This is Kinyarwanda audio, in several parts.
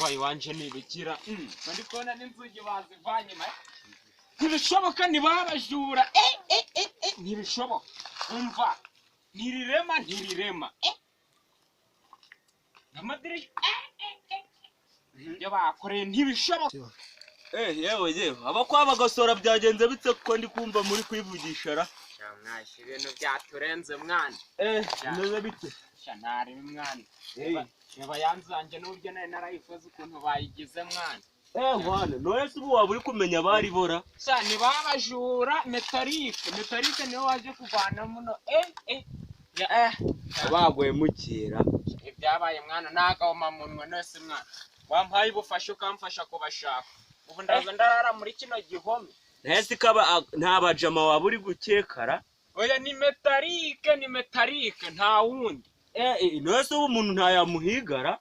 Byabaye iwanje nibikira. Ndi kubona n'inzugi bazivanye ma. Ntibishoboka ntibabajura. Ntibishoboka. Umva. Ntirirema ntirirema. Amadirishya ibyo bakoreye ntibishoboka. Yewe yewe abakwa bagasora byagenze bitse kuko ndi kumva muri kwivugisha ra. Mwashi ibintu byaturenze mwana. Bimeze bite? Ntari mwana. Reba yanzanje n'uburyo nari narayifuza ukuntu bayigize mwana. Mwana none se ubu waba uri kumenya bari bora? Sha ntibabajura metalike. Metalike niwe waje kuvana muno. Bagoye mukera. Ibyabaye mwana nagahoma munwa nose mwana. Wampaye ubufasha ukamfasha kubashaka. Ubu ndaza ndarara muri kino gihome. Ntese kaba nta bajama waba uri gukekara? Oya ni metalike ni metalike nta wundi. None se ubu umuntu ntayamuhigara?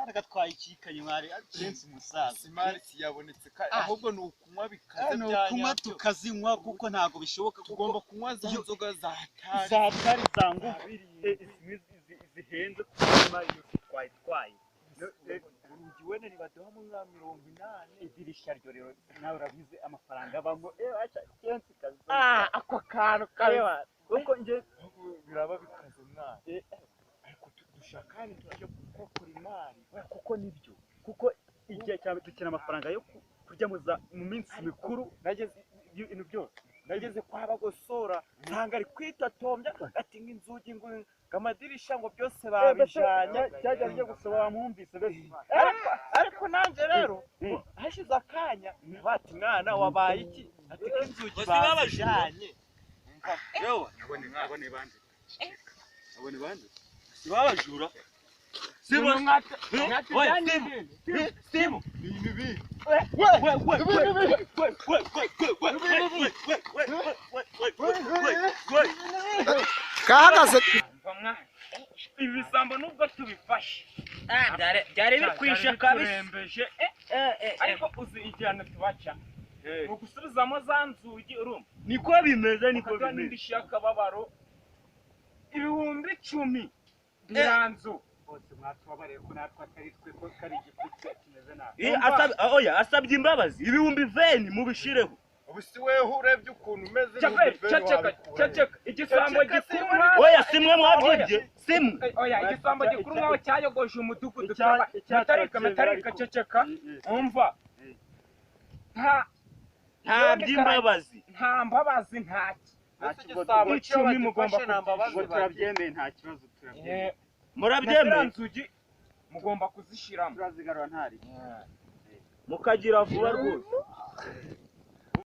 Reka twayikikanye mwari kenshi umusaza. Simari siyabonetse ahubwo ni ukunywa bikaze ni ukunywa tukazinywa kuko ntago bishoboka tugomba kunywa za nzoga za hatari za hatari za ngufu zihenze kuko iyo twayitwaye. Urugi wene nibaduha mu nka 80 idirisha ryo rero nawe urabizi amafaranga abamo acha kenshi kazi. Ako kantu kawe kuko nje biraba bikaze mwana. Ariko dushakane tujye gukora imari kuko nibyo kuko igihe cyawe dukina amafaranga yo kurya mu minsi mikuru nageze ibintu byose nageze kwa bagosora nsanga ari kwitatombya ati nk'inzugi ngo amadirisha ngo byose babijanye cyajya bijya gusaba wamwumvise bese. Ariko nanjye rero hashize akanya bati mwana wabaye iki ati nk'inzugi babijanye. Yewe abone bande abone bande sibabajura. Simu kahagaze ibisambo nubwo tubifashe byari bikwishe kabisa. Ariko uzi igihano tubaca ni ugusubizamo za nzugi urumva niko bimeze niko bimeze n'indishyi y'akababaro 10,000 biranzu bose mwatubabariye ko natwe atari twe ko kari igipfutse kimeze nabi. Oya asabye imbabazi 20,000 mubishireho. Ubu si weho urebye ukuntu umeze. Ceceka igisambo gikuru. Oya simwe mwabyibye simwe. Oya igisambo gikuru mwaho cyayogoje umudugudu. Metalike metalike ceceka umva. Nta by'imbabazi nta mbabazi ntaki. Icumi mugomba kubyishura turabyemeye nta kibazo turabyemeye. Murabyemeye nzugi mugomba kuzishiramo turazigarura ntari mukagira vuba rwose.